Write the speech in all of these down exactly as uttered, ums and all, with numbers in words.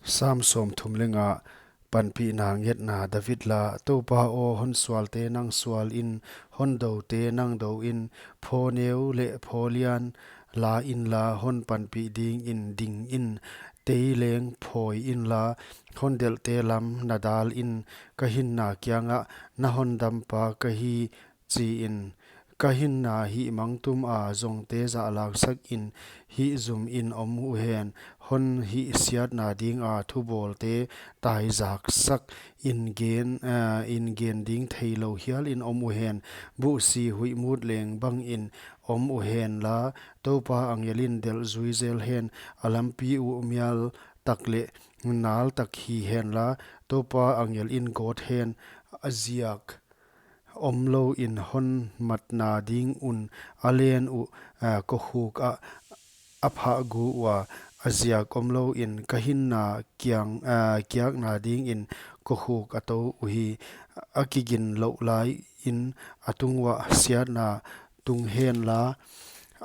Sam sawmthum leh nga. Panpihna ngetna. David la. Toupa aw, hon sualte nang sual in, hon doute nang dou in, phaw neu leh phaw lian la inla, hon panpih dingin ding in, tei leng phawi inla, hon delhte lam na dal in, ka hinna kiangah na hondampa ka hi, chi in. Ka hinna hihmang tuma zongte zahlaksak in, hihzum in om uhen, hon hihsiatna dinga thubawlte taizaksak in gen, ah, in gen ding theilou hial in om uhen, buhsi huihmut leng bangin om uhen la, Toupa angel in delh zui zel hen, a lampi uh mial tak leh nal tak hi hen la, Toupa angel in gawt hen, a ziak omlou in hon matna ding un a len uh, ah, kokhuk ah a phah gu ua, a ziak omlou in ka hinna kiang, ah, kiakna dingin kokhuk a tou uhi. A kigin louh lai in a tung uah siatna tung hen la,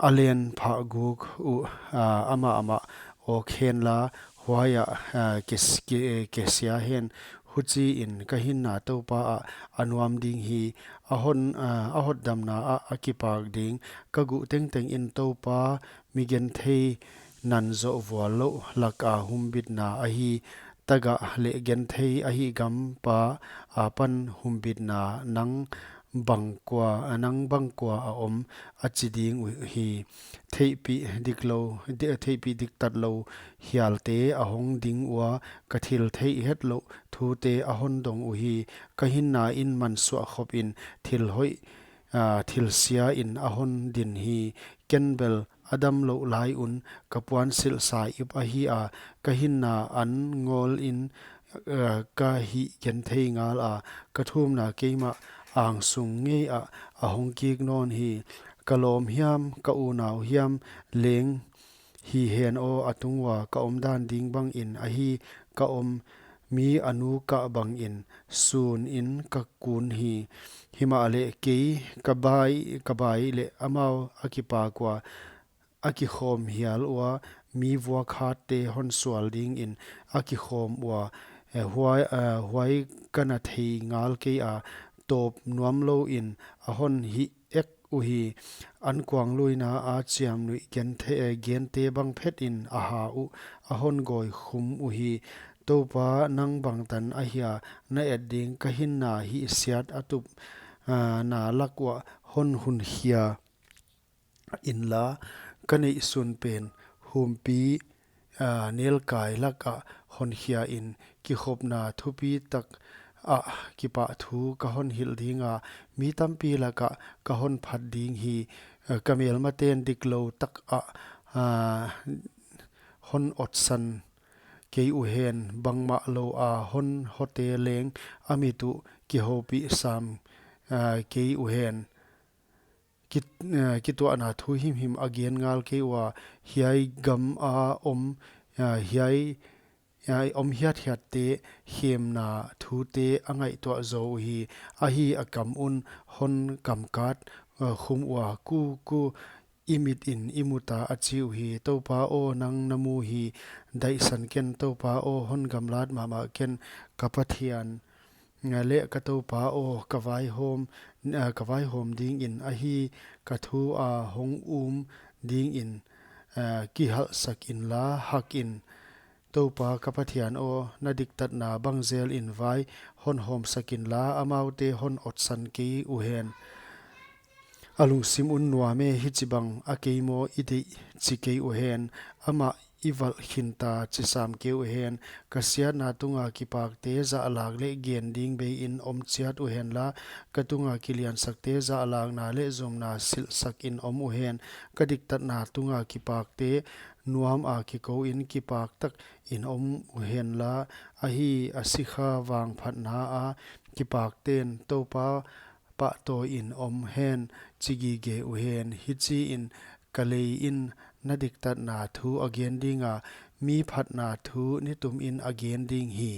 a len phah guk uh, ah, amah amah awk hen la, huai ah, ah, kes-, ke-, kesia hen, huchiin ka hinna Toupa ah a nuam ding hi. A hon, ah, a hotdamna ah a kipak ding. Ka guh tengteng in Toupa mi genthei nan zoh vual louh laka humbitna ahi. Tagah leh genthei ahi gampa apan humbitna nang bang kua, nang bang kua a om, a chi ding uhi. Theihpih diklou, di-, theihpih diktatlou hialte a hong ding ua, ka thil theih hetlouh thute a hon dong uhi. Ka hinna in mansuah khop in thil hoih, ah, thil sia in a hon din hi. Ken bel a damlouh lai un ka puansilh sa ip ahi a, ka hinna an ngol in, eh, ka hih genthei ngal a, ka thumna keimah angsung ngei ah a hong kik nawn hi. Ka lawm hiam, ka unau hiam leng hi hen aw, a tung ua ka omdan ding bangin ahi, ka om mi a nu kah bangin sun in ka kun hi. Himahleh kei ka bai, ka bai leh amau a kipak ua, a kikhawm hial ua, mi vuak hatte hon sual dingin a kikhawm ua, eh, huai, eh, huai ka na thei ngal kei a, tawp nuamlou in a hon hih ek uhi. Ankuangluina a chiamnuih gente, eh, gente bang phet in a ha uh, a hon gawi khum uhi. Toupa, nang bangtan ahia na et ding? Ka hinna hihsiat a tup, ah, na lak uah hon hunkhia inla, ka neihsun pen humpi, ah, nelkai lakah honkhia in, kikhopna thupitak ah kipahthu ka hon hilh dinga, mi tampi lakah ka hon phat ding hi. Ah, ka melmaten diklou tak ah, ah, hon otsan kei uhen, bangmah lou a hon hote leng a mit uh kihoupih sam, ah, kei uhen. Kit-, eh, kituahna thu himhim a gen ngal kei ua, hiai gam a om, eh, hiai, eh, om hiathiatte khemna thute a ngaihtuah zou uhi. Ahi, a kam un hon kamkat, eh, khum ua, ku, ku, i mit in i muta, a chi uhi. Toupa aw, nang na mu hi, daihsan ken. Toupa aw, hon gamlat mahmah ken, ka Pathian leh ka Toupa aw, ka vaihawm, ah, ka vaihawm dingin ahi, ka thu a hong um dingin, ah, kihalhsak inla, hak in. Toupa ka Pathian aw, na diktatna bang zel in vai hon hawmsak inla, amaute hon otsan kei uhen. A lungsim un nuam e, hichibang a kei maw i deih chi kei uhen, amah i valh khinta chi sam kei uhen. Ka siatna tunga kipakte zahlak leh gen ding bei in om chiat uhen la, ka tunga kiliansakte zahlakna leh zumna silhsak in om uhen. Ka diktatna tunga kipakte nuam a kikou in kipak tak in om uhen la, ahi, a sikha vangphatna a kipakten Toupa pahtawi in om hen, chi gige uhen. Hichiin ka lei in na diktatna thu a gen dinga, mi phatna thu nitum in a gen ding hi.